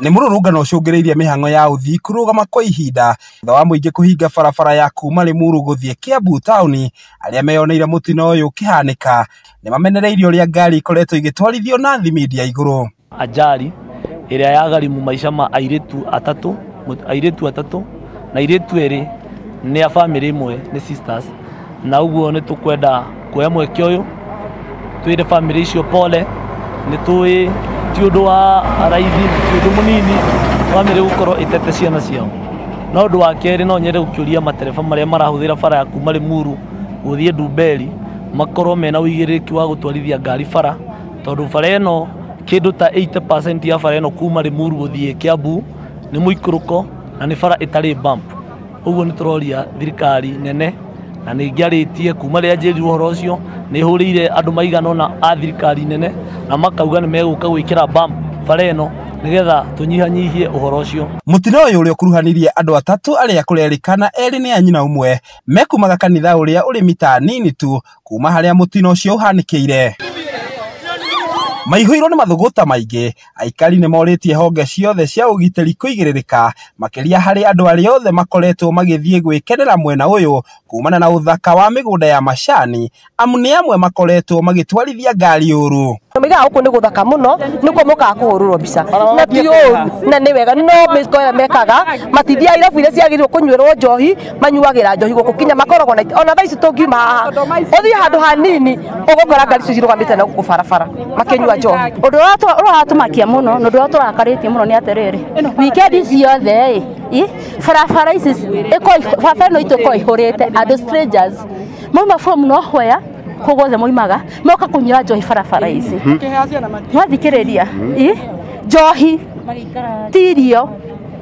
Nĩ mũrũrũngano ũcũngĩrĩirie mĩhang'o ya ũthii kũrũgama kwa ihinda thutha wa mũingĩ kũhinga barabara ya kuma Limuru gũthiĩ Kiambu taũni. Arĩa meyoneire mũtino ũyũ ũkĩhanĩka nĩmamenereirie ũrĩa ngari ikoretwo igĩtwarithio na thimindi ya igũrũ. Ajali ĩrĩa yagharimu maica ma airĩtu atatũ na airĩtu erĩ nĩ a famĩlĩ ĩmwe, nĩ sisters, na ũguo nĩ tũkwenda kuoya mweke ũyũ twĩre famĩlĩ icio pole. Nĩ tũĩ ti ũndũ wa raithi, ti ũndũ mũnini famĩlĩ gũkorwo ĩtete ciana ciao. Na ũndũ wa kerĩ, no nyende gũkĩũria matereba marĩa marahũthĩra bara ya kuma Limuru gũthiĩ Ndumberi makorwo mena ũigĩrĩrĩki wa gũtwarithia ngari bara, tondũ bara ĩno kĩndũ ta 80% ya bara ĩno kuma Limuru gũthiĩ Kiambu nĩ mũikũrũko na nĩ bara ĩtarĩ bump. Ũguo nĩ tũroria thirikari nene, na nĩ ngĩarĩtie kuma rĩrĩa njĩrirwo ũhoro ũcio, nĩ hũrĩire andũ maigana ũna a thirikari nene na makauga nĩ megũka gwĩkĩra bump bara ĩno nĩgetha tũnyihanyihie ũhoro ũcio. Mũtino ũyũ ũrĩa ũkuruhanirie andũ atatũ arĩa kũrerĩkana erĩ nĩ a nyina ũmwe mekumaga kanitha ũrĩa ũrĩ mita nini tu kuma harĩa mũtino ũcio ũhanĩkĩire. Maihũirwo nĩ mathũgũta maingĩ, aikari nĩ morĩtie honge ciothe cia ũgitĩri kũigĩrĩrĩka makĩria harĩ andũ arĩa othe makoretwo magĩthiĩ gwĩkenera mwena ũyũ kumana na ũthaka wa mĩgũnda ya macani, amu nĩ amwe makoretwo magĩtwarithia ngari ũru. Maigaga gũkũ nĩ gũthaka mũno, nĩkuo mokaga kũhũrũrwo mbica na ti ũru na nĩ wega, no mĩko ĩrĩa mekaga matithiaga irabu iria ciagĩrĩirwo kũnyuĩrwo njohi, manyuagĩra njohi gũkũ kinya makoragwo na ona thaa ici tũngiuma haha ũthiĩ handũ hanini ũgũkora ngari icio cirũgamĩte na gũkũ barabara makĩnyua njohi. Ũndũ ũrĩa ũratũmakia mũno na ũndũ ũrĩa tũrakarĩtie mũno nĩ atĩrĩrĩ, wikendi ciothe ĩ barabara ici barabara ĩno itũ ĩkoragwo ĩihũrĩte andũ strangers mauma from nowhere kũu guothe moimaga moka kũnyua njohi barabara ici. Mwathikĩrĩria njohi ti irio,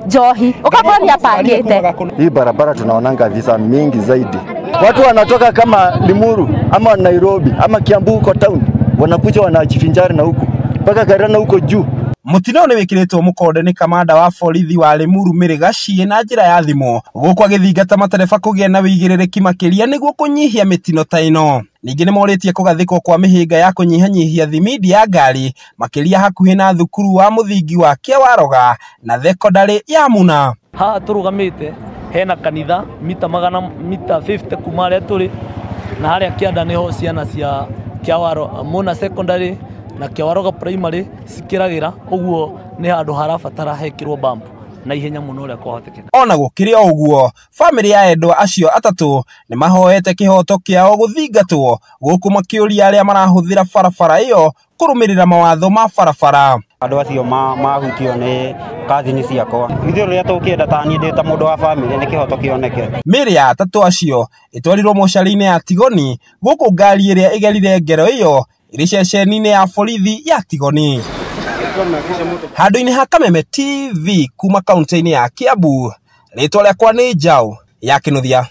njohi ũgakora nĩ apangĩte. Hii barabara tunaonanga visa mingi zaidi, watu wanatoka kama Limuru ama Nairobi ama Kiambu huko town, wanakuja wanajivinjari na huku mpaka Karana huko juu. Mũtino nĩ wĩkĩrĩtwo mũkonde nĩ kamanda wa borithi wa Limuru Mary Gachie na njĩra ya thimũ gũkũ agĩthingata matereba kũgĩa na wĩigĩrĩrĩki makĩria nĩguo kũnyihia mĩtino ta ĩno. Ningĩ nĩmorĩtie kũgathĩkwo kwa mĩhĩnga ya kũnyihanyihia thimindi ya ngari makĩria hakuhĩ na thukuru wa mũthingi wa Kĩawaroga na thekondarĩ ya Muna. Haha tũrũgamĩte hena kanitha mita magana mita 50 kuma harĩa tũrĩ, na harĩa kĩanda nĩho ciana cia Kĩawaro Muna Secondary na Kĩawaroga Primary cikĩragĩra, ũguo nĩ handũ harabatara hekĩrwo bump na ihenya mũno ũrĩa kwahotekeka. Ona gũkĩrĩ o ũguo, bamĩrĩ ya endwa acio atatũ nĩ mahoete kĩhoto kĩao gũthingatwo gũkũ makĩũria arĩa marahũthĩra barabara ĩyo kũrũmĩrĩra mawatho ma barabara. Andũ acio mahutio nĩ kazini ciakwa, ithuĩ rĩrĩa tũkĩenda ta niĩ ndĩ ta mũndũ wa bamĩrĩ nĩ kĩhoto kĩoneke. Mĩĩrĩ ya atatũ acio ĩtwarirwo mocarĩ-inĩ ya Tigoni gũkũ ngari ĩrĩa ĩgerire ngero ĩyo ĩrĩ ceceni-inĩ ya borithi ya Tigoni. Handũ-inĩ ha Kameme TV kuma kaunti-inĩ ya Kiambu, rĩtwa rĩakwa nĩ Njaũ ya Kĩnuthia.